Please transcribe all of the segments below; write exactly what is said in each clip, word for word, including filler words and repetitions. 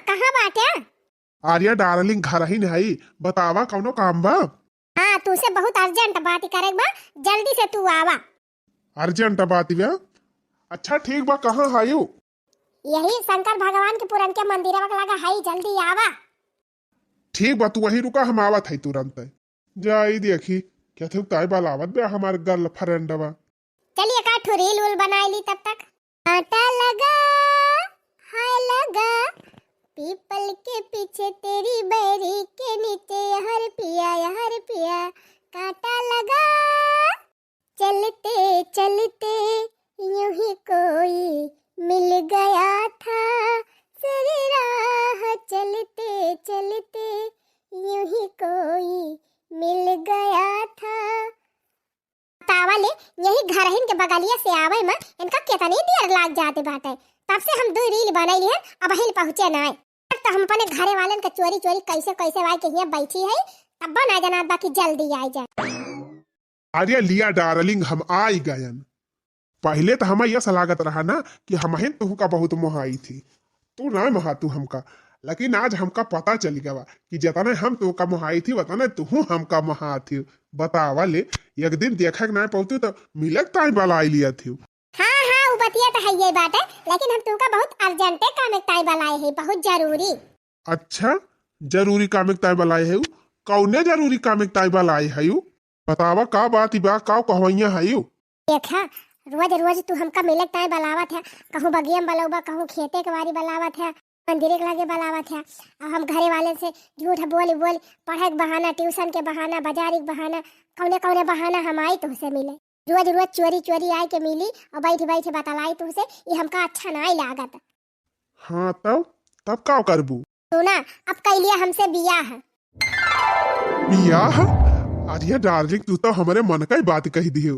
कहाँ बाटे? आर्या डार्लिंग, घरहिन हई, बतावा कौनो काम बा? हाँ, तुसे बहुत urgent बात करे बा, जल्दी से तू आवा। Urgent बात बा? अच्छा ठीक बा, कहाँ हयू? यही शंकर भगवान के पुरनके मंदिरवा के लगा हई, जल्दी आवा। ठीक बा, तू वहीं रुका, हम आवत हई तुरंत। जाई देखी, क्या थे ताई बलावत बा हमार girlfriend बा। चलिए, का ठो reel उल बनाई ली तब तक। कांटा लगा, हाय लगा, पीपल के पीछे तेरी बैरी के नीचे, यार पिया, यार पिया, कांटा लगा। चलते चलते यूं ही कोई मिल गया था, सरे राह चलते चलते यूं ही कोई मिल गया था। बतावा ले, यही घरहिन के बगलिया से आवे में इनका कितनी देर लाग जाते बाटे। तब से हम दो reel बनैली है, अबहिन पहुँचे नाय। तो हम अपने घरे वालन के चोरी चोरी कैसे कैसे आए के हियाँ बैठी है, तब ना जनात बा कि जल्दी आए जाए। अरे लिया डार्लिंग, हम आई गयन। पहिले त हमा यस लागत रहा ना कि हमहिन तुहका बहुत मोहाई थी, तू ना मोहा तू हमका, लेकिन आज हमका पता चल गवा कि जतने हम तुहका मोहाई थी, वतने तुहू हमका मोहा थी। बतावा ले, एक दिन देखे के ना पौतू तो मिले के ताई बलाई लिया थी। हाँ, हाँ, उ बतिया त हइये बाटे, लेकिन हम तुहका बहुत urgent काम के ताई बलाए है, बहुत जरूरी। अच्छा, जरूरी काम के ताई बलाए है? कौने जरूरी काम के ताई बलाए है? बतावा, का बात बा, का कहवैया है? देखा, रोज रोज तू हमका मिले के ताई बलावत है, कहूँ बगिया में बलौबा, कहूँ खेते के बारी बलावत है, मंदिरे के लगे बलावत है। अब हम घरे वाले से झूठ बोल बोल, पढ़े के बहाना, tuition के बहाना, बाजारी के बहाना, कौने कौने बहाना हम आई तुहसे मिले। रोज रोज चोरी चोरी आए के मिली और बैठ बैठ बतलाई तुहसे, ये हमका अच्छा नाई लागत। हाँ तब, तब का करबू? सुना, अब कैलिया हमसे बियाह। बियाह? अरे डार्लिंग, तू तो हमरे मन का ही बात कह दियो।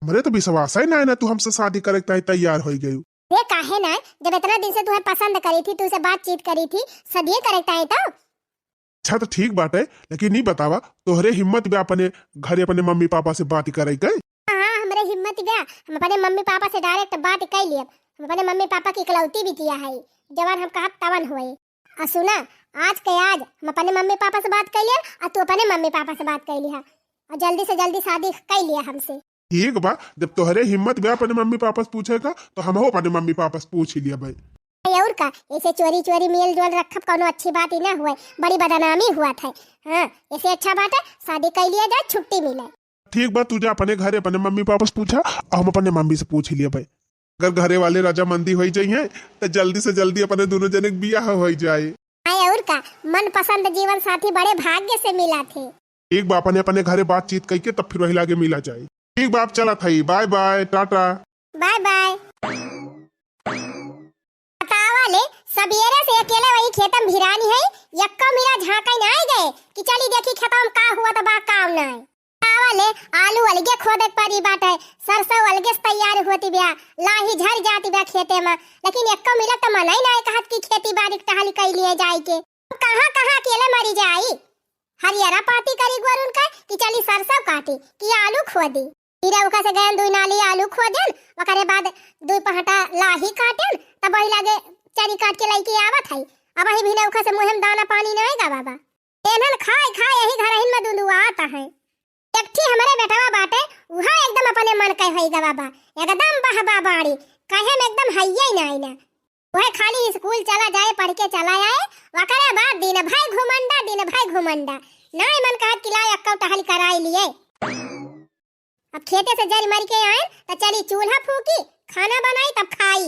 हमरे तो विश्वास ही ना है ना तू हमसे शादी करे के ताई तैयार हो गयू। रे काहे ना, जब इतना दिन से तुहे पसंद करी थी, तुझसे बातचीत करी थी, सदिये करे के ताई तो। अच्छा तो ठीक बाटे, लेकिन ई बतावा, तोहरे हिम्मत बा अपने घरे अपने मम्मी पापा से बात करे के? हाँ, हमरे हिम्मत बा, हम अपने मम्मी पापा से direct बात कर लियब। हम अपने मम्मी पापा की इकलौती बिटिया है, जवन हम कहब तवन होए। और सुना, आज के आज हम अपने मम्मी पापा से बात कर लियब और तू अपने मम्मी पापा से बात कर लिहा और जल्दी से जल्दी शादी कर लिया हमसे। ठीक बा, जब तोहरे हिम्मत बा अपने मम्मी पापा से पूछे का, तो हमहू अपने मम्मी पापा से पूछ ही लिया भाई। भाई, और का, ऐसे चोरी चोरी मेल जोल रखब कौनो अच्छी बात ही ना हुए, बड़ी बदनामी हुआ था। हाँ, ऐसे अच्छा बात है, शादी कर लिया जाए, छुट्टी मिले। ठीक बा, तू जा अपने घरे अपने मम्मी पापा से पूछा, और हम अपने मम्मी से पूछ ही लिया भाई। अगर घरे वाले रजामंदी होई जाइए, तो जल्दी से जल्दी अपने दोनों जने के बियाह होई जाए। आए और का, मनपसंद जीवन साथी बड़े भाग्य से मिला थे। ठीक बा, अपने अपने घरे बातचीत कइके तब फिर वही लागे मिला जाए। ठीक बा, आप चलत हई, bye bye, टाटा। Bye bye। बतावा ले, सबेरे से अकेले वही खेतम भिरानी है, यक्को मिला झांकई नाई गए कि चली देखी खेतम का हुआ त बा काम नाई। बतावा ले, आलू अलगे खोदे के परी बाटे, सरसों अलगे से तैयार होती ब्या, लाही झर जाती ब्या खेते में, लेकिन यक्को मिला त मनई नाई कहत कि खेती बाड़ी के टहली कई लिए जाए के। कहाँ कहाँ अकेले मरी जाई। हरियरा पाती करी गोरुन का कि चली सरसों काटी कि आलू खोदी। फिर ओका से गयन दुई नाली आलू खोदेन, ओकरे बाद दुई पहटा लाही काटेन, तब वही लागे चरी काट के लइके आवत हई। अब वही भी नौखा से मुँह में दाना पानी नहीं गा बाबा। एनन खाए खाए यही घरहिन में दुंदुआत है। एक ठी हमरे बेटवा बाटे, उहा एकदम अपने मन के होई गा बाबा, एकदम बहबा बाड़ी, कहे में एकदम हइये ही नहीं ना। वह खाली स्कूल चला जाए, पढ़ के चला आए, वकरे बाद दिन भर घुमंडा, दिन भर घुमंडा। नाई मन कहत कि लाए अक्का टहल कराई लिए। अब खेते से जरी मर के आए, त चली चूल्हा फूकी, खाना बनाई, तब खाई।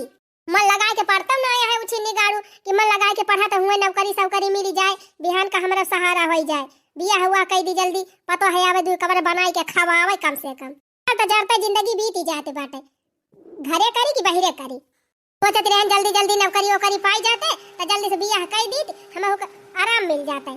मन लगाए के पढ़तौ ना आया है उछिन्नी गाड़ू कि मन लगाए के पढ़ा त हुए नौकरी सौकरी मिली जाए, बिहान का हमरा सहारा होई जाए। बियाह हुआ कई दी जल्दी, पतो है आवे दुई कबर बनाए के खवावे कम से कम। त जरते जिंदगी बीती जाते बाटे, घरे करी कि बहिरे करी। सोचत रहन जल्दी जल्दी नौकरी ओकरी पाई जाते, त जल्दी से बियाह कई दीत, हमहू के आराम मिल जाते।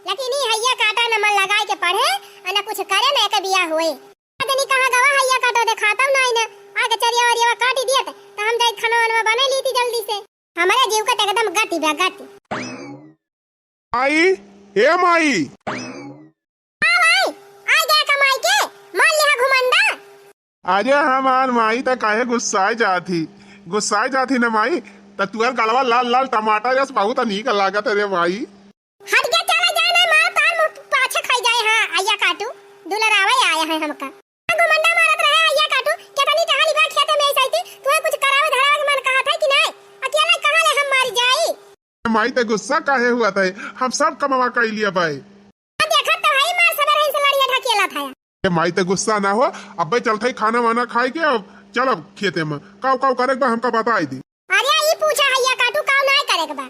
लेकिन ई हइया काटा न मन लगाए के पढ़े, आ न कुछ करे, न एके बियाह होए। आ जनी कहाँ गवा हइया काटा देखाता नहीं न, आके चरिया वरिया काटी दियत, त हम जाई खाना वाना बने ली थी जल्दी से। हमारे जीव का त एकदम गति बा, गति। माई, ए माई। हाँ भाई, आ गया कमाई के, मार लिहा घुमंडा। अरे हमार माई त काहे गुस्साए जात ही, गुस्साए जात ही ना माई, त तुअर गलवा लाल लाल टमाटर जस बहुत नीक लागत है रे माई। हट के चला जाए ना, मार तार मुँह पाछे खाई जाए। हाँ, अइया काटू, दुलरावे आया है हमका। घुमंडा मारत रहे, अइया काटू, केतनी टहली बा खेते में ऐसे थी, तुहे कुछ करावे धरावे के मन कहत है कि नहीं? अकेला कहाँ ले हम मारी जाई? माई ते गुस्सा काहे हुआ था? हम सब कमवा कई लिया बाई। आ देखत तो है मार सबेरे से लड़िया ढकेला था। ए माई ते गुस्सा ना हो, अब्बे चलत है खाना वाना खाए के, अब चल अब खेते में। काव काव करे के बा हमका बताई दी। अरे ई पूछा है या काटू काव नाय करे के बा?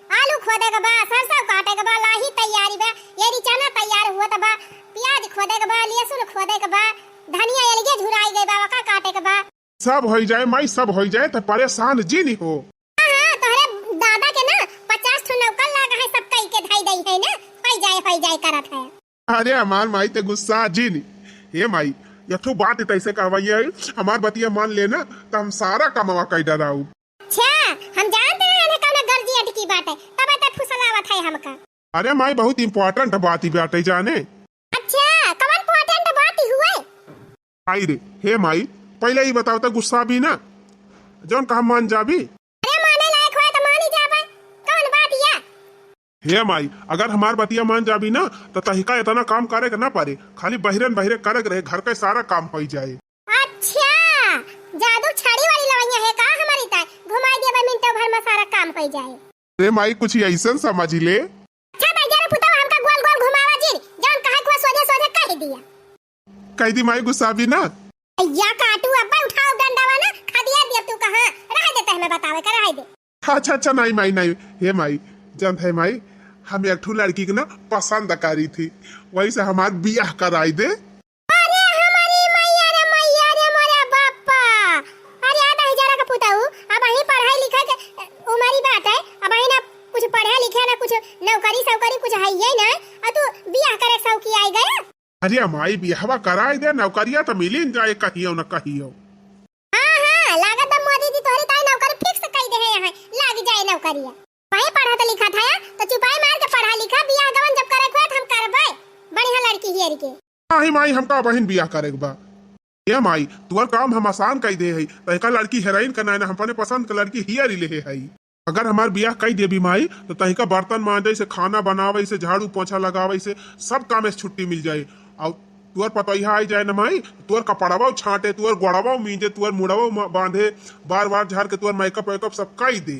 आलू खोदे के बा, सरसों काटे के बा, लाही तैयारी बा, ये रिचाना तैयार हुआ त बा, प्याज खोदे के बा, लहसुन खोदे के बा, धनिया अलगे झुराई गई बा, ओका काटे के बा। सब होई जाए माई, सब होई जाए, त परेशान जिन हो। हाँ, हाँ, तोहरे दादा के ना पचास ठो नौकर लागा है, सब कई के धई दई है ना, होई जाए, होई जाए करत है। अरे हमार माई ते गुस्सा जिन। हे माई, एक ठो बात तैसे कहवाई है, हमार बतिया मान लेना, त हम सारा कमवा कई डराऊ। अच्छा, हम जानते हैं ना कौन गर्जी अटकी बात है, तब तो फुसलावत है हमका। अरे माई, बहुत important बात ही बात है जाने। अच्छा, कौन important बात ही हुए? आई रे, हे माई, पहले ही बताओ तो गुस्सा भी ना, जौन कहा मान जाबी। अरे माने लायक होए तो मान ही जाबे, कौन बात या? हे माई, अगर हमार बतिया मान जाबी ना, तो तहिका इतना काम करे के ना पड़े, खाली बहिरन बहिरे करे के रहे, घर के सारा काम होई जाए। अच्छा, जादू छड़ी वाली लवैया है का हमारी ताई? घुमाई देबे मिनटों भर में सारा काम होई जाए। रे माई, कुछ ऐसन समझ ले। अच्छा, तो यार पुतवा हमका गोल गोल घुमावा जिन, जौन कहे को सोझे सोझे कह दिया। कह दी माई गुस्सा भी ना। या काटू अब्बा उठाओ डंडावा ना, खदिया दिया तू कहाँ? रह दे तहमें बतावे का, रह दे। अच्छा, अच्छा, नहीं माई, नहीं। हे माई, जानत है माई, हम एक ठो लड़की के ना पसंद करी थी, वही से हमार बियाह कराई दे। अरे हमारी मैया रे मैया रे मोरे बापा। अरे आ दही जरा के पुताऊ, अब अही पढ़ाई लिखाई के उमरी बात है, अब अही ना कुछ पढ़े लिखे ना कुछ नौकरी सौकरी कुछ है ये ना, और तू बियाह करे सौकी आई गया। अरे माई, बियाहवा कराई दे, नौकरिया तो मिलिन जाए कहियो न कहियो। हाँ, हाँ, लागत बा मोदी जी तोहरी ताई नौकरी fix कई दे है यहाँ, लाग जाए नौकरिया। भाई पढ़त लिखत है, तो चुपाई मार के पढ़ा लिखा, बियाह गवन जब करे के होए, तो हम करबे, बढ़िया लड़की हियर के। नाही माई, हमका बहिन बियाह करे के बा। ए माई, तुअर काम हम आसान कई दे है, तो एका लड़की हेराइन का नाय ना, हम अपने पसंद के लड़की हियर ही ले है। अगर हमार बियाह कई देबी माई, तो तहिका बर्तन मांजे से, खाना बनावे से, झाड़ू पोछा लगावे से, सब काम से छुट्टी मिल जाए। और तुअर पतोहिया आई जाए ना माई, तुअर कपड़वा छांटे, तुअर गोड़वा मींजे, तुअर मुड़वा म-, बांधे, बार बार झाड़ के तुअर makeup वेकअप सब कई दे।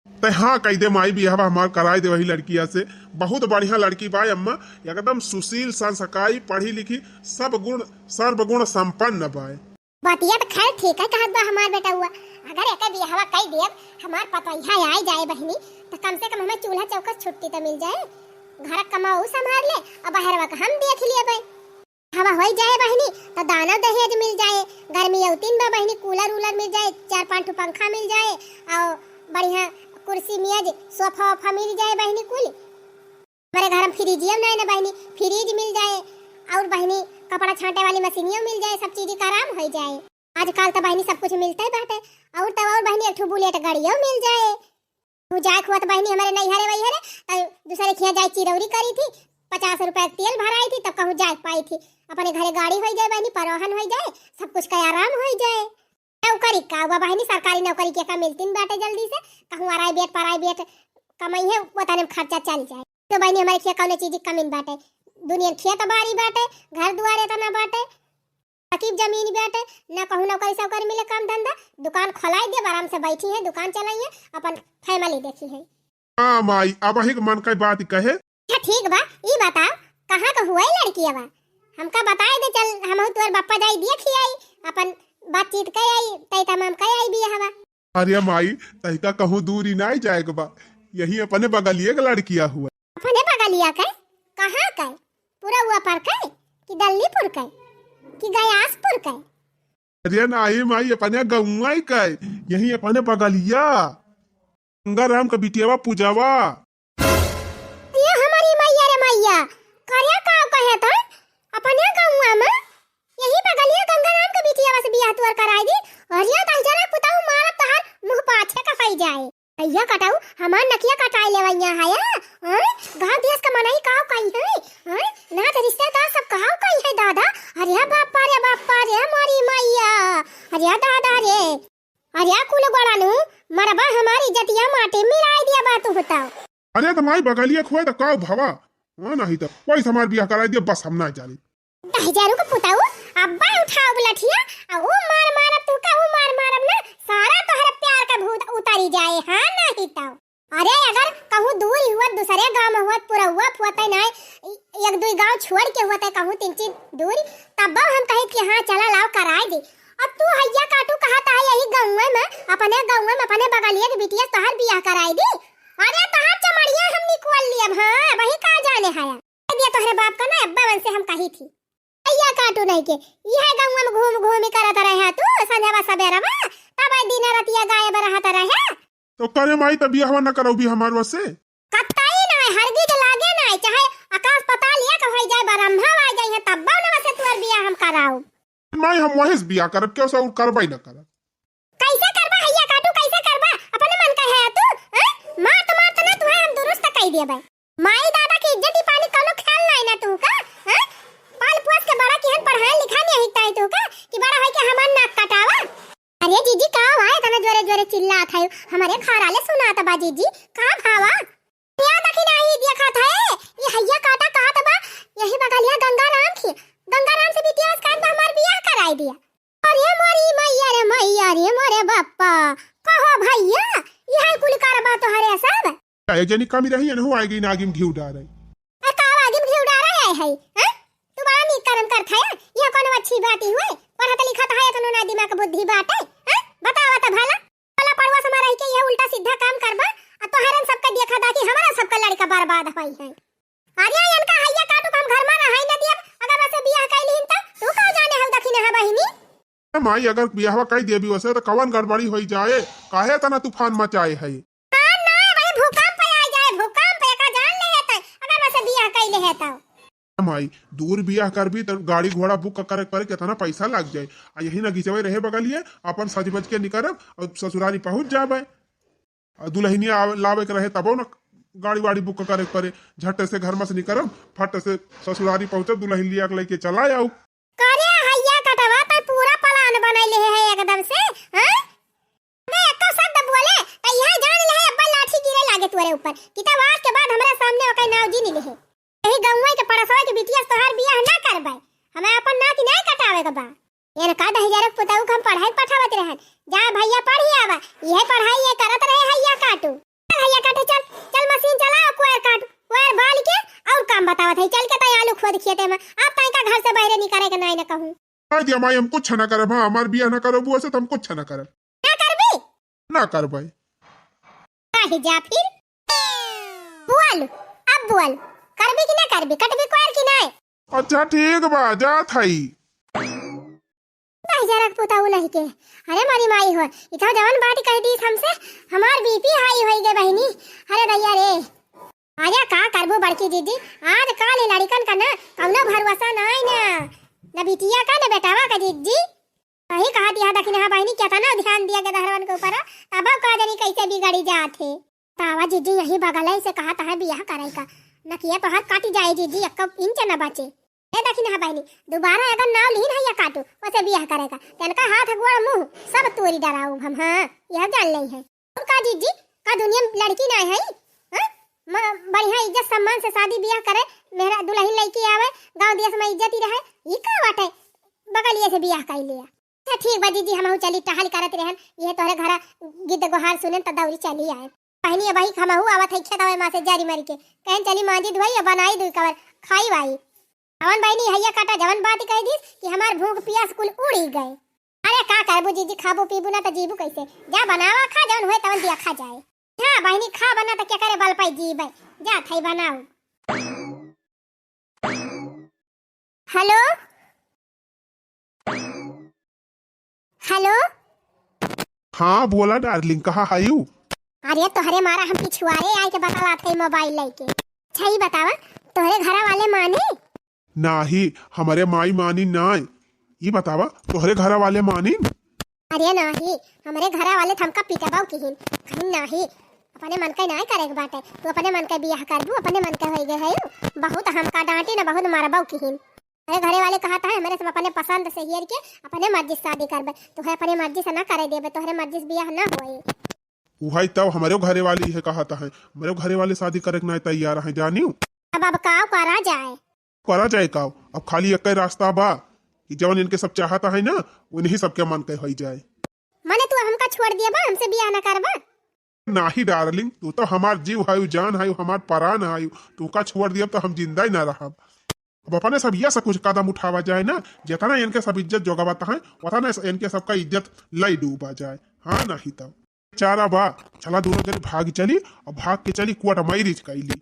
ते हाँ कई दे माई, बियाहवा हमार कराई दे वही लड़किया से। बहुत बढ़िया लड़की बाय अम्मा, एकदम सुशील, संस्कारी, पढ़ी लिखी, सब गुण, सर्वगुण संपन्न बाय। बतिया तो खैर ठीक है कहत बा हमार बेटउआ, अगर एके बियाहवा कई देब, हमार पतोहिया आई जाए बहिनी, तो कम से कम हमें चूल्हा चौका छुट्टी तो मिल जाए, घर कमाऊ संभाल ले और बहरवा का हम देख लेबे। हवा होई जाए बहिनी, तो दाना दहेज मिल जाए, गर्मी औतीन बा बहिनी, cooler वूलर मिल जाए, चार पाँच ठो पंखा मिल जाए, और बढ़िया कुर्सी मेज सोफा वोफा मिल जाए बहिनी कुल। हमारे घर में फ्रिजियो नहीं ना बहिनी, फ्रिज मिल जाए, और बहिनी कपड़ा छांटे वाली मशीनियो मिल जाए, सब चीज का आराम हो जाए। आजकल तो बहिनी सब कुछ मिलते ही बाटे, और तो और बहिनी एक ठो बुलेट गाड़ियो मिल जाए। कहूँ जाए के हुआ तो बहिनी हमारे नैहरे वैहरे, तो दूसरे खिया जाए चिरौरी करी थी, पचास रुपया के तेल भराई थी, तब कहूँ जाए पाई थी। अपने घरे गाड़ी हो जाए बहिनी, परिवहन हो जाए, सब कुछ का आराम हो जाए। नौकरी का हुआ बहिनी, सरकारी नौकरी के का मिलती न बाटे जल्दी से, कहूँ अराई बेट पराई बेट कमाई है, वो तने में खर्चा चल जाए। तो बहिनी हमारे खिया कौनो चीज की कमी न बाटे, दुनिया में खेत बाड़ी बाटे, घर दुआर इतना बाटे, रकीब जमीन बाटे, ना कहूँ नौकरी सौकरी मिले, काम धंधा, दुकान खोलाई दे, आराम से बैठी है, दुकान चलाई है, अपन family देखी है। हाँ माई, अब अही के मन का बात कहे। अच्छा ठीक बा, ई बताओ कहाँ का हुआ ई लड़किया बा? हमका बताए दे, चल हमहू तोर बप्पा जाई देख ही आई, अपन बातचीत कई आई, तय तमाम कई आई बियाहवा। अरे माई, तहिका कहूँ दूरी नाई जाए के बा, यही अपने बगलिए के लड़किया हुआ। अपने बगलिया के? कहाँ के? पूरा ऊपर के? कि दल्लीपुर के? कि गयासपुर के? अरे नाही माई, अपने गौवा के, यही अपने बगलिया। गंगाराम का बिटियावा पूजावा। ये हमारी मैया रे मैया, करिया का कहे तो अपने गौवा में यही बगलिया गंगाराम का बिटियावा से बियाह तुअर कराई दी। अरे तहिजरा पुताऊ मारब तहार मुँह पाछे का सही जाए। भैया कटाऊ, हमार नकिया कटाई लेवैया है, हाँ? गाँव देश का मनई काव कही है, हाँ? नात रिश्तेदार सब काव कही है दादा। अरे बापा रे बापा रे मोरी मैया, अरे दादा रे। अरे कुल गोड़ा नु मरबा हमारी इज्जतिया माटी मिलाई दिया बा तू बताओ। अरे त माई बगलिया खोए त का भवा? हाँ, नहीं त वही हमार बियाह कराई दिया, बस हम ना जानी। दहिजरू के पुताऊ, अब्बा उठाओ लठिया, आ ऊ मार मारब तू का, ऊ मार मारब ना, सारा तोहरा प्यार का भूत उतारी जाए, हाँ नहीं तो। अरे अगर कहूँ दूर हुआ, दूसरे गाँव में हुआ, पुरहुआ हुआ तय ना, एक दुई गाँव छोड़ के हुआ तय कहूँ तीन चार दूर, तब हम कहे कि हाँ चला लाओ कराए दे। अब तू हैया काटू कहत है यही गाँव में, अपने गाँव में, अपने बगलिया के बिटिया तोहर बियाह कराए दी। अरे तोहर चमड़िया हम निकल लियब, हाँ वही का जाने है। दिया तोहरे बाप का ना अब्बा मन से हम कही थी। भैया काटू नहीं के, यह गौवा में घूम घूम ही करत रहे तू, संझवा सबेरवा, तब दिन रतिया गायब रहत रहे। तो करे माई, तब बियाहवा न करौबी हमार वसे? कतई नहीं, हरगिज लागे नहीं, चाहे आकाश पताल एक होई जाए, ब्रह्मा आ जाए, तब न वसे तुअर बियाह हम कराऊ। माई, हम वही से बियाह करब, क्यों से और करबे न करब। कैसे करबा हैया काटू, कैसे करबा? अपने मन का है तू, हैं? मारत मारत ना तुहे हम दुरुस्त कई देबे। माई दादा के इज्जत पानी कौनो ख्याल नाई ना तू का, हैं? पाल पोस के बड़ा किहन, पढ़ाई लिखाई नहीं हिकताई तू का कि बड़ा होई के हमार नाक कटावा? अरे जीजी का हुआ है इतना जोरे जोरे चिल्लात है? हमारे घर वाले सुनात बा जीजी, का भावा? या देखी नाही देखत है, ये हैया काटा कहत बा, यही बगलिया गंगाराम की, गंगाराम से बिटिया से कहत बा हमार बियाह कराई दिया। अरे मोरी मैया रे मैया रे मोरे बापा, कहो भैया, यही कुल करबा तोहरे सब? एक जनी कमी रही, एनहु आइ गई नागिन घिउ डारे। आ का नागिन घिउ डारे आए है, हैं? तू बड़ा नीक कर्म करत है, यह कोनो अच्छी बात ही हुए? पढ़त लिखत है, इतनो ना दिमाग बुद्धि बाटे, हैं? बतावा त भला। वाला पड़वा से रह के यह उल्टा सीधा काम करबा, आ तोहरन सबका देखा दा कि हमारा सबका लड़का बर्बाद होई है। अरे इनका हैया काटू हम घर में रहाई न दियब, अगर वसे बियाह कई लिहिन त तू का जाने हउ दखिनहा बहिनी? ए माई, अगर बियाहवा कई देबी वसे त कवन गड़बड़ी होई जाए? काहे तना तूफान मचाए है? हाँ ना, वही भूकंप आ जाए, भूकंप एका जान ले है त, अगर वसे बियाह कई ले है त। माई, दूर बियाह करबी त गाड़ी घोड़ा बुक करे के परे, केतना पैसा लाग जाए। आ यही ना घिचवे रहे बगलिए, अपन सज बज के निकरब और ससुरारी पहुँच जाबे। आ दुलहिनिया आवे, लावे के रहे तबो ना गाड़ी वाड़ी बुक करे के परे, झट से घर में से निकरब, फट से ससुरारी पहुँचब, दुलहिन लिया के लेके चला आऊ। करे हैया कटवा त पूरा plan बनैले है एकदम से, हाँ? अबे एको शब्द बोले त यह जान ले है अब्बा लाठी गिरे लागे तोरे ऊपर, कि तब आज के बाद हमरा सामने ओकर नाव जी नहीं ले है। यही गौवा के पड़सवा के बिटिया से तोहार बियाह ना करबै। हमें अपन नाक नहीं कटावे के बा। इनका दहिजरक पुतहु के हम पढ़ाई पठावत रहन। जा भैया पढ़ी आवा। यह पढ़ाई ये करत रहे हैया काटू। चल हैया काटू चल। चल मशीन चला कोयर काट। कोयर बाल के और काम बतावत है। चल के तई आलू खोद खेते में। अब तई का घर से बाहरे निकरे के नाई न कहूँ। कह दिया माई हम कुछ ना करब। हाँ हमार बियाह ना करब वसे तो हम कुछ ना करब। ना करबी? ना करबै। काहे जा फिर? बोल, अब बोल, करबी कि ना करबी, कटबी कोयर कि नाय? अच्छा ठीक बा, जात हई। दहिजरक पुतहु लहिके। अरे मोरी माई हो, इथो जवन बात कह दीस हमसे, हमार BP high होई गे बहिनी। अरे दैया रे। अरे का करबू बड़की जीजी, आज काल ई लड़िकन का ना कौनो भरोसा नाय ना, न बिटिया का न बेटावा का जीजी। सही कहा दिया दखिनहा बहिनी, केतना ध्यान दिया के दहरवन के ऊपर, तब का जनी कैसे बिगड़ी जात है। तावा जीजी यही बगल है, से कहा तहा बियाह करे का, नकिया तोहार कट जाए जीजी, एक इंच न बचे। ए दखिनहा बहिनी, दोबारा अगर नाव लिहिन है या काटू, वसे बियाह करे का, तेनका हाथ गोड़ मुंह सब तोरी डराऊ हम, हाँ, यह जान ले है। और का जीजी, का दुनिया में लड़की ना है? हाँ? म-, बढ़िया इज्जत सम्मान से शादी बियाह करे, मेहरा दुलहिन लइके आवे, गाँव देश में इज्जत ही रहे, ई का बाटे? बगलिए से बियाह कर लिया। अच्छा ठीक बा जीजी, हमहू चली टहल करत रहन, यह तोहरे घरा गिद्ध गोहार सुनन त दौरी चली आए। बहिनी अबही हमहू आवत है खेतवे मा से जरी मरी के, कहन चली मांजी धोई, बनाई दुई कवर, खाई वाई। अवन बहिनी हैया काटा जवन बात कह दीस कि हमार भूख पियास कुल उड़ी गए। अरे का करबू जीजी, खाबू पीबू ना त जीबू कैसे? जा बनावा खा, जवन होए तवन दिया खा जाए। हाँ बहिनी खा बना त क्या करे बल पाई जीबे। जा थाई बनाऊ। हेलो? हेलो? हाँ बोला डार्लिंग, कहाँ हायू? अरे तोहरे मारा हम पिछुआरे आए के बतलात है मोबाइल लेके। अच्छा ई बतावा, तोहरे घरा वाले माने? नाही, हमरे माई मानी नाय। ई बतावा, तोहरे घरा वाले मानी? अरे नाही, हमरे घरा वाले त हमका पिटबाऊ किहिन। कहीं नाही, अपने मन के नाय करे के बाटे। तू अपने मन के बियाह करबू, अपने मन के होई गए है। बहुत हमका डांटी ना, बहुत मारबाऊ किहिन। अरे घरे वाले कहत है, हमरे सब अपने पसंद से हेर के अपने मर्जी से शादी करबे। तोहे अपने मर्जी से ना करे देबे, तोहरे मर्जी से बियाह ना होए। उहइ तउ हमरेउ घरे वाले इहे कहत हैं, हमरेउ घरे वाले शादी करे के नाहीं तैयार हैं, जानिउ। अब, अब काउ करा जाए? करा जाए काउ? अब खाली एक्कै रास्ता बा कि जउन इनके सब चाहत हैं ना, उनही सबके मन के होइ जाए। मने तू हमका छोड़ दिया बा, हमसे बियाह ना करबा? नाहीं darling, तू तउ हमार जीव हयू, जान हयू, हमार परान हयू, तू का छोड़ दियब तउ हम जिंदा ही ना रहब। अब अपने सब ये सब कुछ कदम उठावा जाए ना, जेतना इनके सब इज्जत जोगावत हैं, ओतना इनके सबका इज्जत लई डूबा जाए। हाँ, नाहीं तउ चारा बा, चला दुनो जने भाग चली अउर भाग के चली court marriage कइली।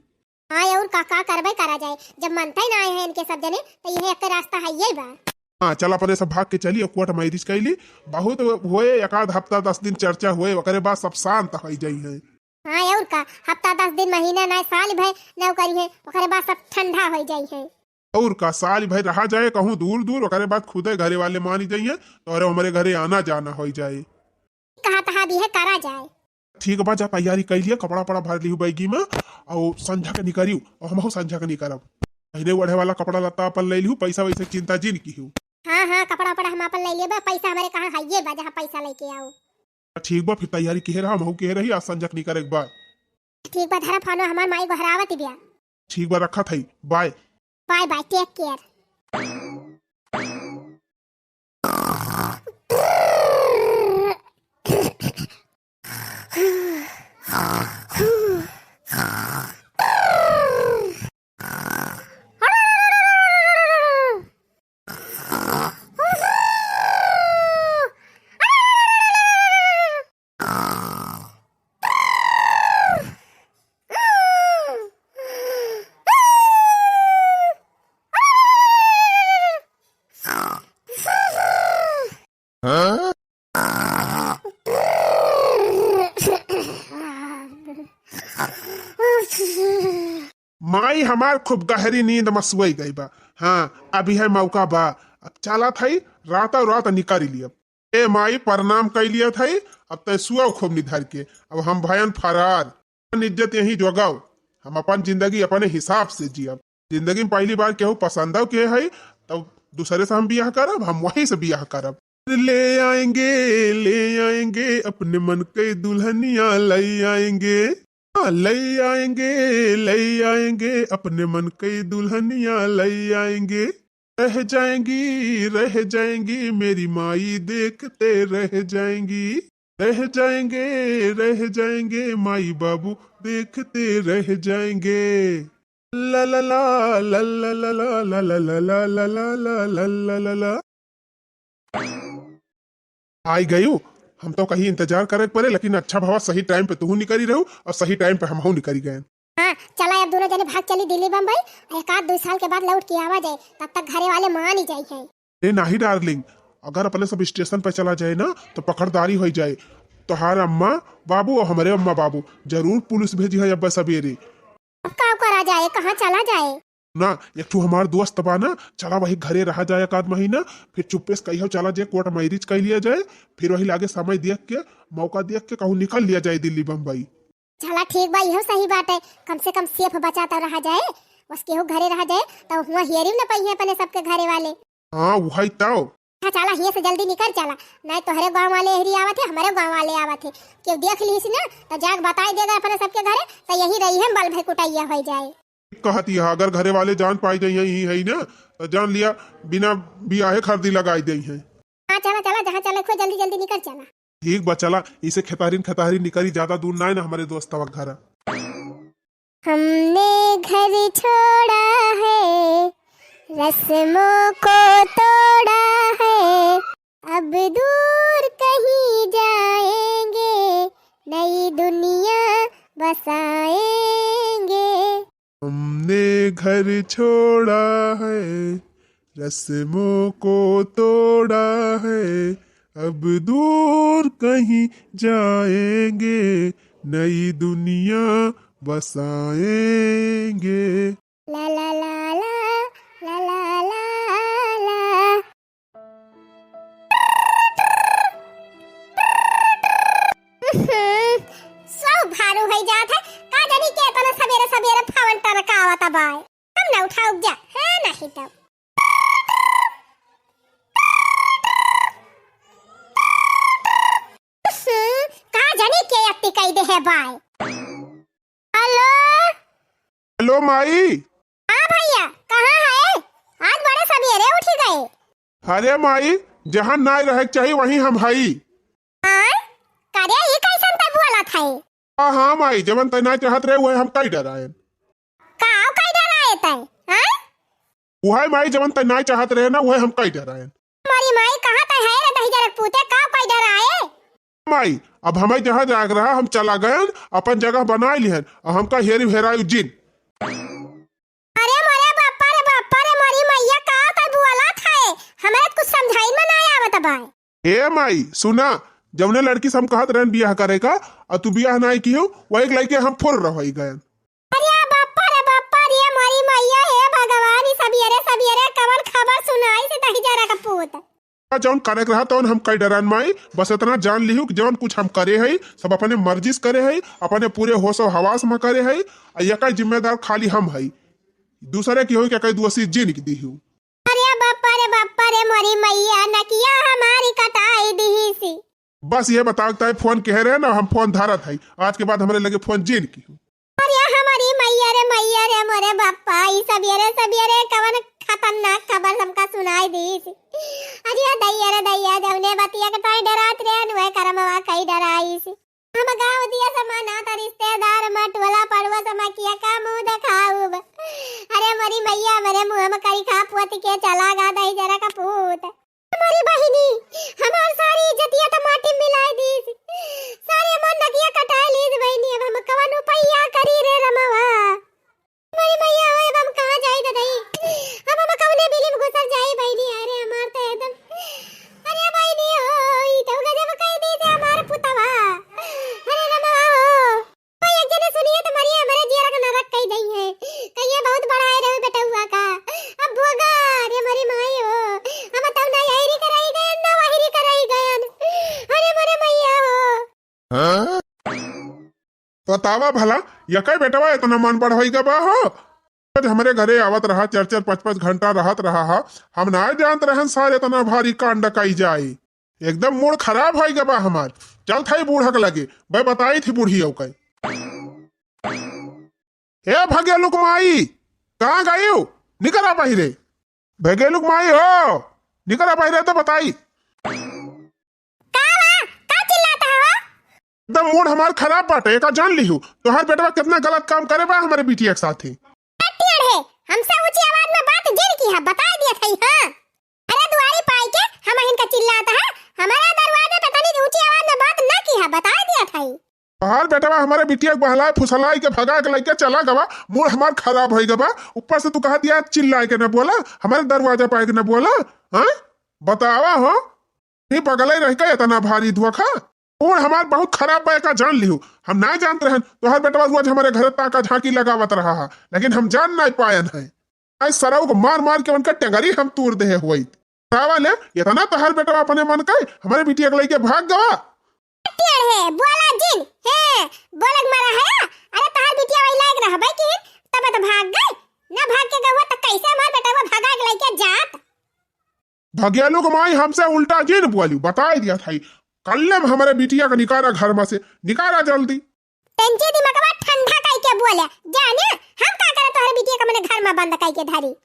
हाँ, अउर का, का करबे करा जाए, जब मनते ना आए हैं इनके सब जने, तो यह एक रास्ता है, ये बा। हाँ, चला अपने सब भाग के चली अउर court marriage कइली। बहुत होए, एक आध हफ्ता, दस दिन चर्चा होए, ओकरे बाद सब शांत होइ जाई हैं। हाँ, अउर का, हफ्ता, दस दिन, महीना, ना साल भर ना करी है, ओकरे बाद सब ठंडा होइ जाई है। अउर का, साल भर रहा जाए कहूँ दूर दूर, ओकरे बाद खुदे घरे वाले मानी जाइए, तोहरे हमरे घरे आना जाना होइ जाए। कहा तहा भी है, करा जाए। ठीक बा, जा तैयारी कइ लिया, कपड़ा वपड़ा भर लिहू बैगी में, अउर संझा के निकरियो, अउर हमहू संझा के निकरब। पहिने ओढ़े वाला कपड़ा लत्ता अपन लइ लिहू, पैसा वैसे चिंता जिन किहू। हाँ, हाँ, कपड़ा वपड़ा हम अपन लइ लेबा, पैसा हमरे कहाँ हइये बा, जहाँ पैसा लइके आउ। ठीक बा, फिर तैयारी किहे रहा, हमहू किहे रही, आज संझा के निकरे के बा। ठीक बा, धरा फोनो, हमार माई गोहरावत बिया। ठीक बा, रखत हई, bye। Bye bye, take care। माई हमार खूब गहरी नींद में सोई गई बा। हाँ, अभी है मौका बा, अब चलत हई, रातों रात निकाल लियब। ए माई, प्रणाम कइ लियत हई, अब तै सुअव खूब निधर के, अब हम भयन फरार। अपन इज्जत यहीं जोगाव, हम अपन जिंदगी अपने हिसाब से जियब। जिंदगी में पहली बार केहू पसंदव के हई, तब दूसरे से हम बियाह करब, हम वहीं से बियाह करब। ले आएंगे, ले आएंगे अपने मन के दुल्हनिया, लई आएंगे। हाँ, लई आएंगे, लई आएंगे अपने मन के दुल्हनिया, लई आएंगे। रह जाएंगी, रह जाएंगी, मेरी माई देखते रह जाएंगी। रह जाएंगे, रह जाएंगे, माई बाबू देखते रह जाएंगे। ला ला ला, ला ला ला ला, ला ला ला ला, ला ला ला ला, ला ला ला ला। आई गयू, हम तो कहीं इंतजार करे के पड़े, लेकिन अच्छा भवा सही टाइम पे तुहू निकरी रहू अउर सही टाइम पे हमहू निकरी गए। हाँ, चला अब दुनो जने भाग चली दिल्ली बम्बई, एक आध दुइ साल के बाद लौट के आवा जाए, तब तक घरे वाले मान ही जाई है। ए नाही डार्लिंग, अगर अपने सब स्टेशन पे चला जाए ना तो पकड़दारी होइ जाए। तोहार अम्मा बाबू अउर हमरे अम्मा बाबू जरूर पुलिस भेजी है अब सबेरे। अब का करा जाए, कहाँ चला जाए? ना, एक ठो हमार दोस्त बा ना, चला वही घरे रहा जाए एक आध महीना, फिर चुप्पे से कहियो चला जाए, कोर्ट मैरिज कर लिया जाए, फिर वही लागे समय देख के, मौका देख के कहूँ निकल लिया जाए दिल्ली बम्बई। चला ठीक बा, इहो सही बात है, कम से कम सेफ बचा तो रहा जाए, बस केहू घरे रहा जाए तो हुआ हेरी न पाई है अपने सबके घरे वाले। हाँ, वही तो। हाँ, चला, हियाँ से जल्दी निकल चला, नहीं तोहरे गाँव वाले एहरी आवत है, हमरे गाँव वाले आवत है, केहू देख लीस ना तो जाके बताई देगा अपने सबके घरे, तो यही रही है, बल भई कुटैया होइ जाए। कहती है, अगर घरे वाले जान पाई जाई हैं, यही है ना, तो जान लिया बिना बियाहे खर्दी लगाई देई हैं। हाँ, चला, चला, जहाँ चले खो जल्दी जल्दी निकल चला। ठीक बा, चला, इसे खेतारिन खेतारिन निकली, ज्यादा दूर ना है ना हमारे दोस्तवा घर। हमने घर छोड़ा है, रस्मों को तोड़ा है, अब दूर कहीं जाएंगे, नई दुनिया बसाएंगे। हमने घर छोड़ा है, रस्मों को तोड़ा है, अब दूर कहीं जाएंगे, नई दुनिया बसाएंगे। ला ला ला ला, ला ला ला ला। उहुं, सौ भारू होइ जात है, का जानी के इतना सबेरे सबेरे फोन टरकावत बाय। हम ना उठाउब जा, हाँ, नहीं तो। उहुं, का जानी के या टिकाई दे है बाय। हेलो। हेलो माई। हाँ भैया, कहाँ है? आज बड़े सबेरे उठी गए। अरे माई, जहाँ नाय रहे के चाही, वहीं हम हई। हाँ? करे, ई कैसन तै बोलत है? हाँ, हाँ माई, जवन तै नाय चाहत रहे, वही हम कई डरायन। का कई डराए तै? हाँ? उहै माई, जवन तै नाय चाहत रहे ना, उहै हम कई डरायन। मारी माई, कहाँ तै है रे दहिजरा के पूते, का कई डराए? माई, अब हमें जहाँ जाग रहा, हम चला गयन, अपन जगह बनाए लिहन, अब हमका हेरी हेरायु जिन। अरे मोरे बापा रे बापा रे, मोरी मैया, का तै बोलत है? हमरा त कुछ समझाई में नाय आवत बा। ए माई, सुना, जवने लड़की से हम कहत रहन बियाह करे का, अ तू बियाह नाय किहू, वही के लइके हम फुर रह गयन। अरे बापा रे बापा रे, मोरी मैया, हे भगवान, ई सबेरे सबेरे कवन खबर सुनाइस दहिजरा के पूत? जौन करे के रहा तौन हम कई डरान माई, बस इतना जान लिहू कि जौन कुछ हम करे हई, सब अपने मर्जी से करे हई, अपने पूरे होश और हवास में करे हई, आ एकर जिम्मेदार खाली हम हई, दूसरे की होई के कई दोषी जिन के दिहू। अरे बापा रे बापा रे, मोरी मैया, नकिया हमारी कटाई दिहिसी। बस ये बताओ, ताई फोन कहे रहे ना, हम फोन धरत हई, आज के बाद हमरे लगे फोन जिन किहू। अरे हमारी मैया रे, मैया रे, मोरे बापा, ई सबेरे सबेरे कवन खतरनाक खबर हमका सुनाई दीस। अरे दैया रे दैया, जवने बतिया के ताई डरात रहे, नुए करमवा कई डराइस। हम गाँव दिया समाना त रिश्तेदार मा टोला पड़ोस मा किया का मुँह देखाउब। अरे मोरी मैया, मोरे मुँह में करी खा पोत के चला गा दहिजरा का पूत। हमारी बहिनी, हमार सारी इज्जतिया त माटी में मिलाई दीस, सारे हमार नकिया कटाए लीस बहिनी, अब हम कवन उपैया करी रे रमवा? हमारी मैया हो, अब हम कहाँ जाई ददई? अब हम कवने बिली में घुसर जाई बहिनी? अरे हमार त एकदम, अरे बहिनी हो, ई तो गजब कह दीस हमार पुतवा। अरे रमवा हो। कोई एक जने सुनिए तो मरिए, हमरे जियरा का नरक कई दई है। कहिए बहुत बड़ाए रहे बेटउआ का। अब भोगा, अरे मरी माई हो। हम तब ना यही कराई गयन, ना वही कराई गयन। अरे मरे मैया हो। हाँ? बतावा भला, यकै बेटवा इतना मन बढ़ होई गबा हो? रोज हमरे घरे आवत रहा, चार चार पाँच पाँच घंटा रहत रहा हा। हम ना जानत रहन सार इतना भारी कांड कई जाई। एकदम मूड खराब होई गबा हमार। चल थाई बूढ़ा के लगे, बे बताई थी बूढ़ी औ कई। ए भगेलुक माई, कहाँ गई हो? निकरा बाहिरे। भगेलुक माई हो, निकरा बाहिरे तो बताई। का बा? का चिल्लात हवा? एकदम मूड हमार खराब बाटे, एका जान लिहू। तोहार बेटवा कितना गलत काम करे बा हमरे बिटिया के साथे। ए टेढ़े, हमसे ऊंची आवाज में बात जिन किहा, बताई दिया थई, हाँ। अरे दुआरी पाई के हम हिनका चिल्लात है, हमारा दरवाजा पे तनी ऊंची आवाज में बात ना किहा, बताई दिया थई। तोहार बेटवा हमरे बिटिया के बहलाए फुसलाए के भगा के लइके चला गवा, मूड हमार खराब होई गवा। ऊपर से तू कहा दिया चिल्लाए के ना बोला, हमरे दरवाजा पाए के ना बोला, हाँ? बतावा हो। ही बगले रह के इतना भारी धोखा। मूड हमार बहुत खराब बा, एका जान लिहू। हम ना जानत रहन, तोहार बेटवा रोज हमरे घर ताका झांकी लगावत रहा हा, लेकिन हम जान नाई पायन है। आज सरऊ को मार मार के उनका टंगरी हम तूर देहे हुई। बतावा ले, इतना तोहार बेटवा अपने मन का हमरे बिटिया के लइके भाग गवा। टेढ़े, बोला जिन, हे, बोले के मारा है? अरे तोहार बिटिया वही लायक रहबे की, तब तो भाग गई। ना भाग के गवा तो कैसे हमार बेटवा भगा के लइके जात? भगेलू के माई हमसे उल्टा जिन बोली, बताई दिया थाई। कल्ले में हमरे बिटिया के निकारा घर में से, निकारा जल्दी। तंची दिमागवा ठंडा कई के बोले, जाने हम का करे तोहरे बिटिया के मने घर में बंद कई के धरी।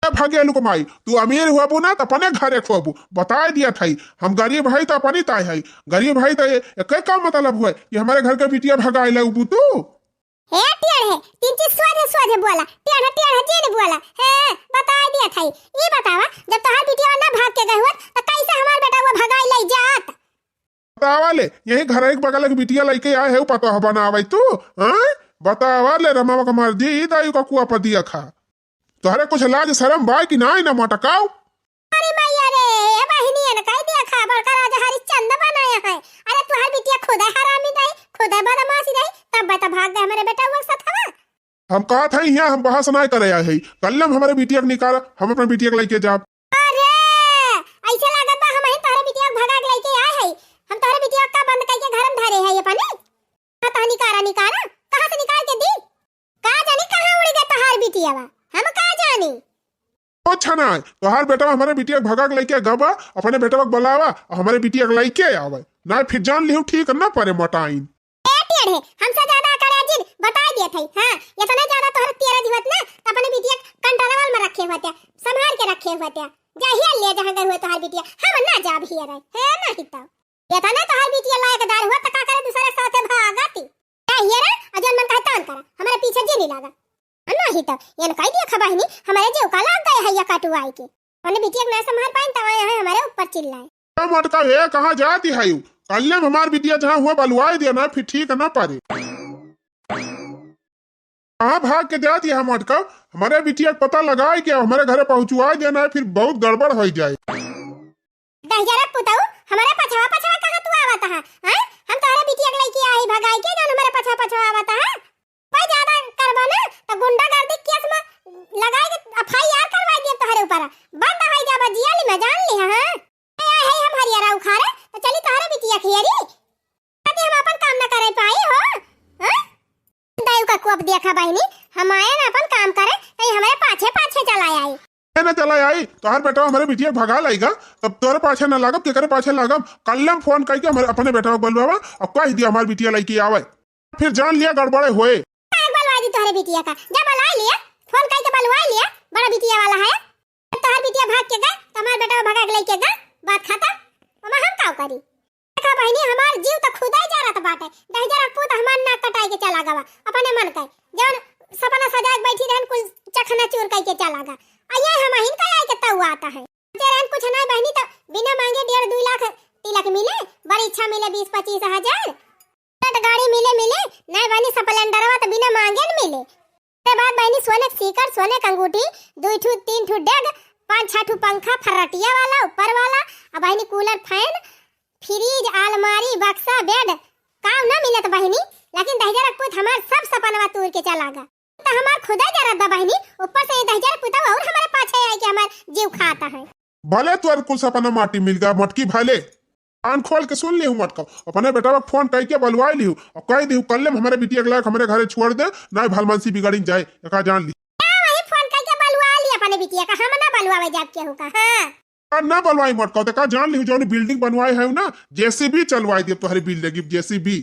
ए भगेलू के माई, तू अमीर होबू ना त अपने घरे खोबू, बताई दिया थाई। हम गरीब हई त अपनी ताई हई, गरीब हई त ये, एके का मतलब हुए कि हमरे घर के बिटिया भगाई लगबू तू? हे टेढ़े, तीन चीज सोझे सोझे बोला, टेढ़े टेढ़े जिन बोला। हे, बताई दिया थाई। ई बतावा, जब तोहार बिटिया ना भाग के गई हुआ, त कैसे हमार बेटा वो भगाई लई जात? बतावा ले, यही घर एक बगल के बिटिया लइके आए है, पतोह बनावे तू, हाँ? बतावा ले, रमवा के मर्जी, ई दाई का कुआ पर दिया खा। तोहरे कुछ लाज शरम बा कि नाई ना मोटकाऊ? अरे मैया रे, ए बहिनियन कह दिया खा, बड़का राजा हरिश्चंद्र बनाया है। अरे तुहार बिटिया खुदे हरामी दाई, खुदे बदमाशी दाई, तब बता भाग गए हमारे बेटा वो साथ हवा। हम कहत हई, हियाँ हम बहस नाय करे आए हई। कल्ले हम हमरे बिटिया के निकाल, हम अपने बिटिया के लइके जाब। अरे, ऐसे लागत बा हम ही तोहरे बिटिया के भगा के लइके आए हई। हम तोहरे बिटिया का बंद कइके घर में धरे हई अपने। हाँ, तो निकारा, निकारा, कहाँ से निकाल के दी? का जानी कहाँ उड़ गए तोहार बिटिया बा, हम का जानी। अच्छा ना, तोहार बेटवा हमरे बिटिया के भगा के लइके गबा, अपने बेटवा के बुलावा, और हमरे बिटिया के लइके आवे। ना फिर जान लिहू ठीक ना परे मोटाइन। ए हमसे ज्यादा अकड़े जिन बताई देत है। हाँ, इतने ज्यादा तोहरे तेरज होत ना, त अपने बिटिया के कंट्रोल में रखे होते, संभाल के रखे होते। जाहिया ले जहाँ गए हुए तोहार बिटिया, हम ना जाब हियरे, है नहीं तो। इतने तोहार बिटिया लायकदार हुआ त का करे दूसरे साथे भागती। जाहियरे, अ जौन मन कहे तौन करा, हमरे पीछे जिन लागा। नहीं तो, ये कह दिया खा बहिनी, हमरे जीव का लाग गए है या कटुआई के। अपने बिटिया के ना संभाल पाइन, तब आए हैं हमरे ऊपर चिल्लाए। ए मोटका हे, कहाँ जाती है यू? कल्ले में हमार बिटिया जहाँ हुआ बलुआई दिया ना, फिर ठीक ना पारे। कहाँ भाग के जाती है मोटका? हमारे बिटिया के पता लगाए के हमारे घरे पहुँचुआई देना है, फिर बहुत गड़बड़ हो जाए। दहिजरा पुतऊ, हमारे पछवा पछवा कहाँ तू आवत है? हैं? हम तोहरे बिटिया के लइके आई भगाई के, जौन हमारे पछवा पछवा आवत है? कोई ज्यादा करबो ना, तो गुंडागर्दी केस में लगाए के एफ आई आर करवाई देब तोहरे ऊपर। बंद हो जाबा जियाली में, जान लिहा, हाँ? ए, ए, है हम हरियरा उखाड़े, तो चली तोहरे बिटिया खियरी। ताकि हम अपन काम ना करे पाई हो, हाँ? दायु का कोप देखा बहिनी, हम आए ना अपन काम करे, तो ये हमारे पाछे पाछे चला आई। ए ना चला आई, तोहर बेटा हमारे बिटिया भगा लाइगा, तब तोहरे पाछे ना लागब, केकरे पाछे लागब? कल्ले में फोन करके हमारे अपने बेटा को बुलवावा और कह दिया हमारे बिटिया लइके आवे। फिर जान लिया गड़बड़े होए। काहे बलवा दी तोहरे बिटिया का? जा बलवा लिया, फोन करके बलवा लिया, बड़ा बिटिया वाला है। तोहर बिटिया भाग के गए, तो हमार बेटा भगा के लेके गए, बात खत्म। ओमा हम काव करी? देखा बहिनी, हमार जीव तो खुदा ही जारत बाटे। दहिजरा पूत हमार नाक कटाई के चला गवा, अपने मन के। जौन सपना सजाए के बैठी रहन, कुल चखना चूर करके चला गा। आ ये हम हिन का आए के तऊ आता है। जे रहन कुछ ना बहिनी, तो बिना मांगे डेढ़ दुई लाख तिलक मिले, बड़ी इच्छा मिले बीस पच्चीस हजार। बुलेट गाड़ी मिले मिले, नहीं बहिनी, स्प्लेंडरवा तो बिना मांगे न मिले। ओकरे बाद बहिनी सोने के सीकर, सोने के अंगूठी, दुई ठू, तीन ठू डेग, पाँच छह ठू पंखा, फर्रटिया वाला, ऊपर वाला, आ बहिनी कूलर, फैन, फ्रिज, आलमारी, बक्सा, बेड, काव ना मिलत बहिनी, लेकिन दहिजरा पूत हमार सब सपनवा तूर के चला गा। तो हमार खुदा जरत बा बहिनी, ऊपर से ये दहिजरा पुतवा और हमारे पाछे आई के हमार जीव खाता है। भले तोर कुल सपना माटी मिल गया मटकी भले। कान खोल के सुन लिहू मटका, अपने बेटवा के फोन कई के बलवाई लिहू और कह दिहू कल्ले में हमारे बिटिया के लायक हमारे घरे छोड़ दे, ना भलमनसी बिगड़िन जाए, एका जान ली। का वही फोन कई के बलवा ली अपने बिटिया का, हम ना बलवावे जाब केहू का, हाँ। और ना बलवाई मटका, तो का जान लिहू जौन बिल्डिंग बनवाए है ना, जे सी बी चलवाई दे तोहरे बिल्डिंग, जे सी बी।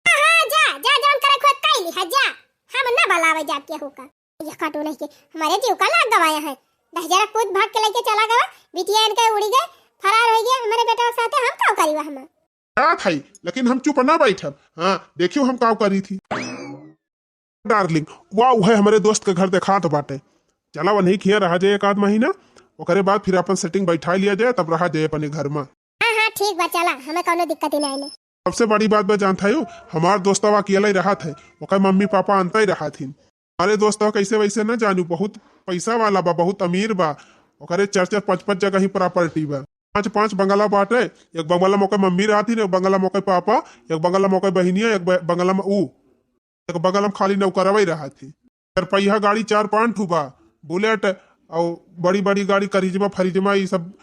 हाँ, हाँ, जा, जा, जौन करे खोज कई ली, हाँ, जा। हम ना बलवावे जाब केहू का। ये काटू नहीं के, हमारे जीव का लाग गवाया है। दहिजरा पूत भाग के लेके चला गवा, बिटिया इनके उड़ी गए, फरार हो गए, हमारे बेटा के साथे हम काव करी वह हम? जात हई, लेकिन हम चुप ना बैठब। हाँ, देखियो हम काव करी थी। डार्लिंग, वाह, उहे हमरे दोस्त के घर देखात बाटे। चला वहीं खिया रहा जाए एक आध महीना, ओकरे बाद फिर अपन सेटिंग बैठा लिया जाए, तब रहा जाए अपने घर में। हाँ, हाँ, ठीक बा, चला, हमें कौनो दिक्कत ही नहीं ने। सबसे बड़ी बात बा जानत हयो, हमार दोस्तवा अकेले रहत है, ओकर मम्मी पापा अंतई रहत हिन। अरे दोस्तवा कैसे वैसे न जानू, बहुत पैसा वाला बा, बहुत अमीर बा, ओकरे चार चार पाँच पाँच जगह ही प्रॉपर्टी बा, पाँच पाँच बंगला बाटे। एक बंगला में ओकर मम्मी रहत हिन, एक बंगला में ओकर पापा, एक बंगला में ओकर बहिनिया, एक ब-, बंगला में ऊ, एक बगल में खाली नौकरवा ही रहत ही। चार पहिया गाड़ी चार पाँच ठू बा, बुलेट और बड़ी बड़ी गाड़ी करिजमा फरिजमा, ई सब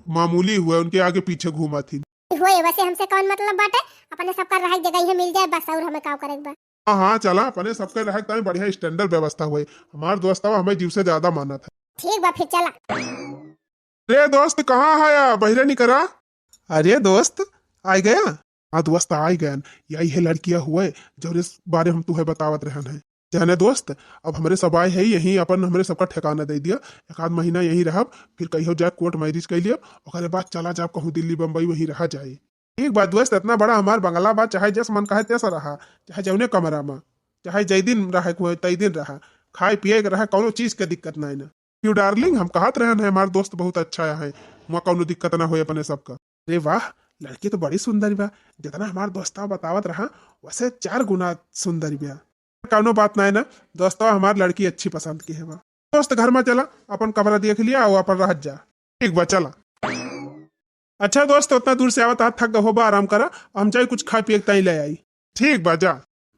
मामूली हुए, उनके आगे पीछे घूमत ही। होए, वैसे हमसे कौन मतलब बाटे, अपने सबका रहे जगह ही मिल जाए बस, और हमें काव करे के बा। हाँ, हाँ, चला, अपने सबके रहे ताई बढ़िया स्टैंडर्ड व्यवस्था हुए। हमार दोस्तवा हमें जीव से ज्यादा मानत है। ठीक बा, फिर चला। रे दोस्त, कहाँ है या? बहिरे निकरा। अरे दोस्त, आइ गया? हाँ दोस्त, आइ गयन। यही है लड़किया हुए, जौने बारे हम तुहे बतावत रहन है। जाने दोस्त, अब हमरे सब आए है यहीं, अपन हमरे सबका ठिकाना दे दिया। एक आध महीना यहीं रहब, फिर कहियो जाए कोर्ट मैरिज कर लिया, ओकरे बाद चला जाब कहूँ दिल्ली बम्बई, वहीं रहा जाए। ठीक बा दोस्त, इतना बड़ा हमार बंगला बा, चाहे जस मन कहे तैसा रहा, चाहे जौने कमरा में, चाहे जै दिन रहे के होए, तै दिन रहा, खाए पिए के रहे, कौनो चीज के दिक्कत नहीं ना। क्यों डार्लिंग, हम कहत रहन है, हमार दोस्त बहुत अच्छा है, वहाँ कौनो दिक्कत ना होए अपने सबका। अरे वाह, लड़की तो बड़ी सुंदर बा, जितना हमार दोस्ता बतावत रहा, वैसे चार गुना सुंदर बा। कौनो बात नहीं ना, दोस्तवा हमार लड़की अच्छी पसंद की है बा। दोस्त घर में चला, अपन कमरा देख लिया और अपन रहत जा। ठीक बा, चला। अच्छा दोस्त, उतना दूर से आवत हाथ थक गए होबा, आराम करा, हम जाई कुछ खाए पिए के ताई ले आई। ठीक बा, जा।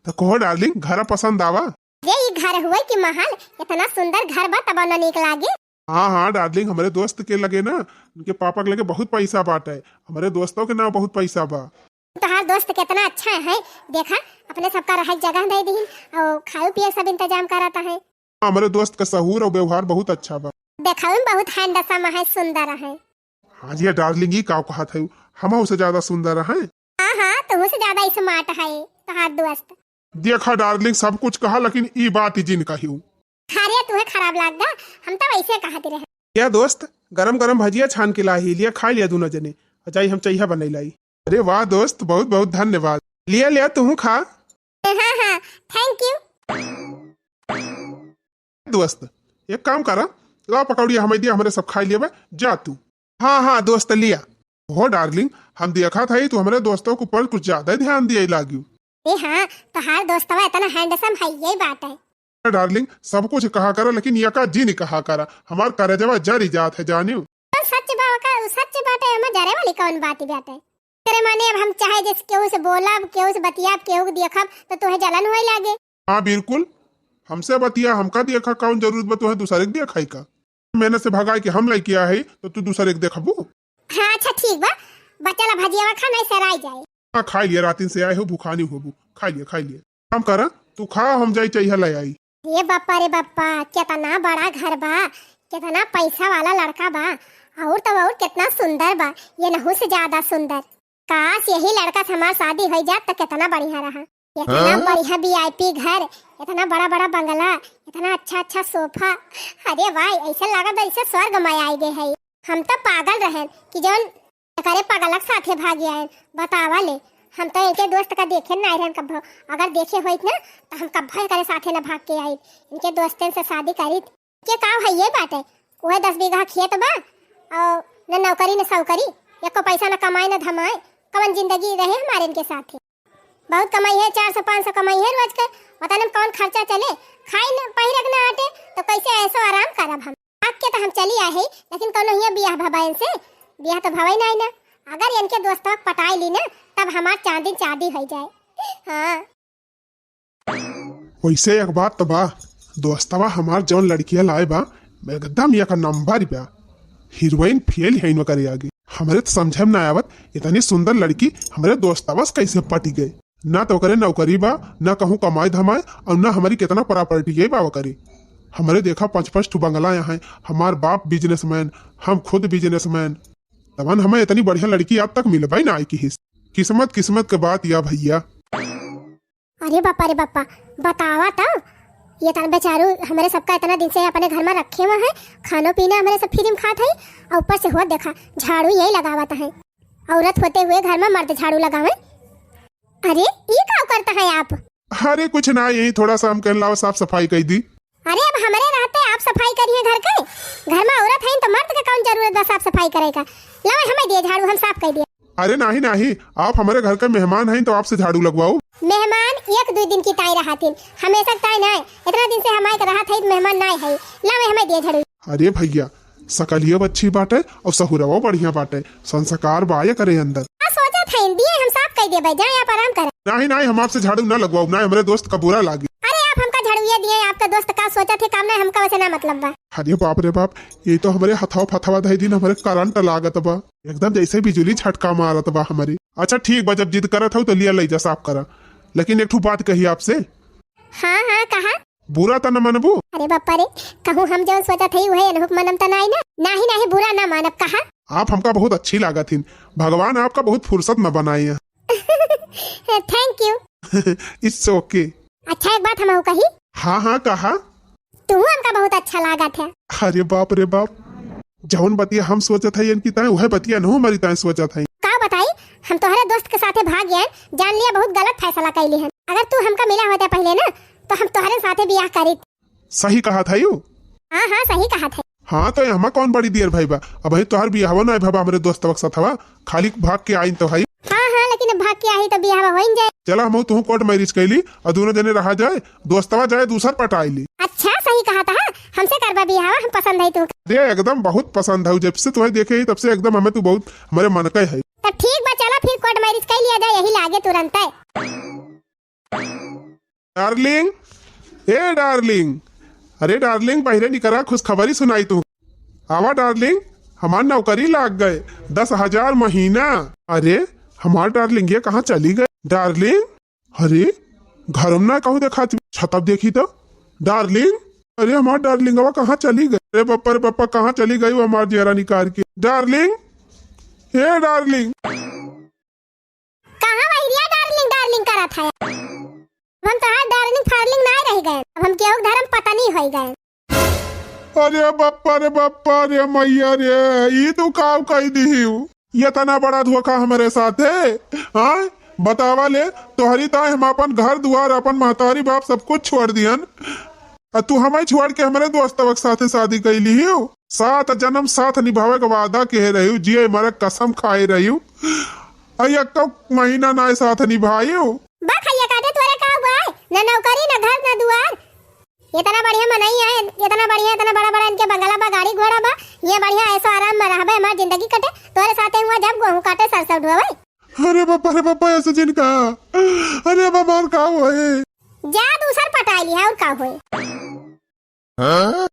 तो कहो डार्लिंग, घर पसंद आवा? ये ई घर हुए कि महल, इतना सुंदर घर बा, तब न नीक लागे। हाँ, हाँ डार्लिंग, हमरे दोस्त के लगे ना, उनके पापा के लगे बहुत पैसा बाटे, हमरे दोस्तों के ना बहुत पैसा बा। तोहार दोस्त कितना अच्छा है, देखा, अपने सबका रहे जगह दे दीन और खाए पिए सब इंतजाम कराता है। हमरे दोस्त का सहूर और व्यवहार बहुत अच्छा बा। देखावे में बहुत हैंडसम है, सुंदर है। हाँ जी डार्लिंग, ई का कहत है, हम उसे ज्यादा सुंदर है। हाँ, हाँ, तुमसे ज्यादा स्मार्ट है। तोहार दोस्त। देखा डार्लिंग, सब कुछ कहा, लेकिन ई बात जिन कहियो। अरे, तुहे खराब लाग गा, हम तो वैसे कहत रहे। या दोस्त, गरम गरम भजिया छान के लाही, लिया खा लिया दोनों जने। अजाई हम चइहा बनई लाई। अरे वाह दोस्त, बहुत बहुत धन्यवाद। लिया लिया, तुहू खा। हाँ, हाँ, thank you। दोस्त, एक काम करा, ला पकौड़िया हमें दिया, हमरे सब खाई लेबे, जा तू। हाँ, हाँ, दोस्त, लिया। हो डार्लिंग, हम देखत हई, तू हमरे दोस्तों के ऊपर कुछ ज्यादा ही ध्यान दिए लागियो। ए हाँ, तोहार दोस्तवा इतना handsome है, यही बात है। डार्लिंग, सब कुछ कहा करा, लेकिन यका जिन कहा करा, हमार करेजवा जरी जात है, जानियो। तो सच बा का, सच बात है, एमा जरे वाली कौन बात बात है? तेरे माने अब हम चाहे जैसे केहू से बोलब, केहू से बतियाब, केहू के देखब, तो तुहे जलन होए लागे। हाँ, बिल्कुल, हमसे बतिया, हमका देखा, कौन जरूरत बा तुहे दूसरे के देखाई का? मेहनत से भगाई के हम लइके आए हई, तो तू दूसरे के देखबू? हाँ, अच्छा ठीक बा, बचला भजियावा खा, नहीं सराई जाए। हाँ, खाई लिया, रातिन से आए हो, भुखानी होबू, खाई लिया, खाई लिया। काम करा, तू खा, हम जाई चइहा ले आई। ए बप्पा रे बप्पा, केतना बड़ा घर बा, केतना पैसा वाला लड़का बा, और तो और केतना सुंदर बा, ये नहू से ज्यादा सुंदर। काश यही लड़का से हमार शादी होइ जात त केतना बढ़िया रहा। इतना हाँ? बढ़िया VIP घर, इतना बड़ा बड़ा बंगला, इतना अच्छा अच्छा सोफा। अरे वाह, ऐसे लागत बा जैसे स्वर्ग में आए गए है। हम तो पागल रहन कि जौन एकरे पगलक साथे भाग आयन। बतावा ले, हम तो इनके दोस्त का देखे नाई रहन कब्बो। अगर देखे होइत ना, तो हम कब्बो एकरे साथे न भाग के आइत। इनके दोस्तन से शादी करीत। के का है ये बाटे, उहे दस बीघा खेत बा, और न नौकरी न सौकरी, एको पैसा न कमाए न धमाए, कवन जिंदगी रहे हमारे इनके साथे। बहुत कमाई है, चार सौ पाँच सौ कमाई है रोज के, पता नहीं कौन खर्चा चले, खाई न पहिरे के न आटे, तो कैसे ऐसो आराम करब हम। आग के तो हम चली आए है, लेकिन कौनो हियाँ बियाह भवा इनसे, बियाह तो भवा ही नहीं ना। अगर इनके दोस्तवा के पटाई ली ना, तब हमार चांदी चांदी हो जाए। हाँ। वैसे एक बात तो बा, दोस्तवा हमार जौन लड़किया लाए बा, एकदम एक नंबर बा, हीरोइन फेल है इनकरे आगे। हमरे तो समझे में ना आवत, इतनी सुंदर लड़की हमरे दोस्तवा से कैसे पटी गए। ना तो ओकरे नौकरी बा, ना कहूँ कमाए धमाए, और ना हमारी कितना प्रॉपर्टी है बा ओकरे। हमरे देखा पाँच पाँच ठो बंगला यहाँ है, हमार बाप बिजनेसमैन, हम खुद बिजनेसमैन, तबन हमें इतनी बढ़िया लड़की आज तक मिलबे ना आई किहिस। किस्मत, किस्मत के बात या भैया। अरे बापा रे बापा, बतावा तो, ये तन बेचारू हमरे सबका इतना दिन से अपने घर में रखे हुए हैं, खानो पीना हमरे सब फ्री में खात है, और ऊपर से हुआ देखा झाड़ू यही लगावत है। औरत होते हुए घर में मर्द झाड़ू लगावे। अरे, ये का करता है आप? अरे कुछ ना, यही थोड़ा सा हम कहन लाओ साफ सफाई कर दी। अरे अब हमरे रहते आप सफाई करिए घर के? घर में औरत है तो मर्द के कौन जरूरत बा साफ सफाई करे का? लाओ हमें दिए झाड़ू, हम साफ कर दिए। अरे नाही नाही, आप हमारे घर के मेहमान हैं तो आपसे झाड़ू लगवाओ। मेहमान एक दो दिन की ताई रहत हिन, हमेशा ताई ना है। इतना दिन से हमारे के रहत है तो मेहमान ना है। लाओ हमें दिए झाड़ू। अरे भैया, सकलियो अच्छी बाटे और सहुरवो बढ़िया बाटे, संस्कार बा एकरे अंदर। का सोचत है, दिए हम साफ कर देबे, जाए आप आराम करें। नाही नाही, हम आपसे झाड़ू ना लगवाओ, ना हमरे दोस्त का बुरा लागे। अरे आप हमका झाड़ू ये दिए, आपका दोस्त का सोचत है, काम ना हमका वैसे ना मतलब बा। अरे बाप रे बाप, ये तो हमरे हथवा फथवा धई दिन हमरे करंट लागत बा, एकदम जैसे बिजुली झटका मारत बा हमरे। अच्छा ठीक बा, जब जिद करत हो तो लिया ले जा साफ करा, लेकिन एक ठो बात कही आपसे। हाँ हाँ, कहा। बुरा त न मनबू? अरे बापा रे, कहूँ हम जौन सोचत हई उहे एनहुक मनम त नाही ना? नाही नाही, बुरा ना मानब, कहा। आप हमका बहुत अच्छी लागत हिन, भगवान आपका बहुत फुर्सत में बनाए हैं। Thank you। It's okay। अच्छा एक बात हमहू कही। हाँ हाँ, कहा। तू हमका बहुत अच्छा लागत है। अरे बाप रे बाप, जौन बतिया हम सोचत हई इनकी ताए, उहे बतिया नहु हमारी ताए सोचत हई। का बताई, हम तोहरे दोस्त के साथे भाग गए, जान लिया बहुत गलत फैसला कैली हन। अगर तू हमका मिला होता पहले ना, तो हम तोहरे साथे बियाह करीत। सही कहत हई यू। हाँ हाँ, सही कहत है। हाँ तो हमा कौन बड़ी देर भई बा, अबही तोहर बियाहवा ना भवा हमरे दोस्तवा के साथवा, खाली भाग के आइन तो हई। हाँ हाँ, लेकिन अब भाग के आई तो बियाहवा होइन जाए। चला हम तू कोर्ट मैरिज कैली और दोनों जने रहा जाए, दोस्तवा जाए दूसर पटाई ली। अच्छा सही कहत है, हमसे करबा बियाहवा, हम पसंद है तू। अरे एकदम बहुत पसंद है, जब से तुम्हें देखे ही तब से एकदम हमें तू बहुत हमारे मन का है। तब ठीक बा, चला फिर कोर्ट मैरिज कर लिया जाए यही लागे तुरंत। डार्लिंग, ए डार्लिंग, अरे डार्लिंग, बहिरे निकरा, खुशखबरी सुनाई तू। आवा डार्लिंग, हमार नौकरी लाग गए, दस हजार महीना। अरे हमार डार्लिंग, ये कहाँ चली गए डार्लिंग? अरे घर में ना कहूँ देखात, छतब देखी तो। डार्लिंग, अरे हमार डार्लिंगवा कहाँ चली गई? अरे पप्पा रे पप्पा, कहाँ चली गई वो हमार जियरा निकाल के? डार्लिंग, हे डार्लिंग। कहाँ बहिरिया डार्लिंग डार्लिंग कर था। अब हम तोहार डार्लिंग फार्लिंग नाय रह गए, अब हम केहू के धर्म पत्नी होई गए। अरे बप्पा रे बप्पा रे मैया रे, ई तू काव कई दिहिउ? इतना बड़ा धोखा हमरे साथे, हाँ? बतावा ले, तोहरी ताई हम अपन घर दुआर, अपन महतारी बाप सब कुछ छोड़ दिहन, आ तू हमें छोड़ के हमरे दोस्तवा के साथे शादी कई लिहिउ। सात जन्म साथ निभावे के वादा किहे रहिउ, जिए मरे कसम खाए रहिउ, आ एक्को महीना नाय साथ निभाइउ। बा खइया काटे, तोरे का हुआ है? ना नौकरी, ना घर, ना दुआर। इतना बढ़िया मनई है, इतना बढ़िया, इतना बड़ा बड़ा इनके बंगला बा, गाड़ी घोड़ा बा, ये बढ़िया ऐसो आराम में रहबे, हमार जिंदगी कटे, तोरे साथे हुआ जब गोहूं काटे सरसों ढोवे। अरे बापा रे बापा, ऐसे जिन का, अरे बाबा, और का हुआ है? जा दूसर पटाई लिहा, और का होए? हाँ?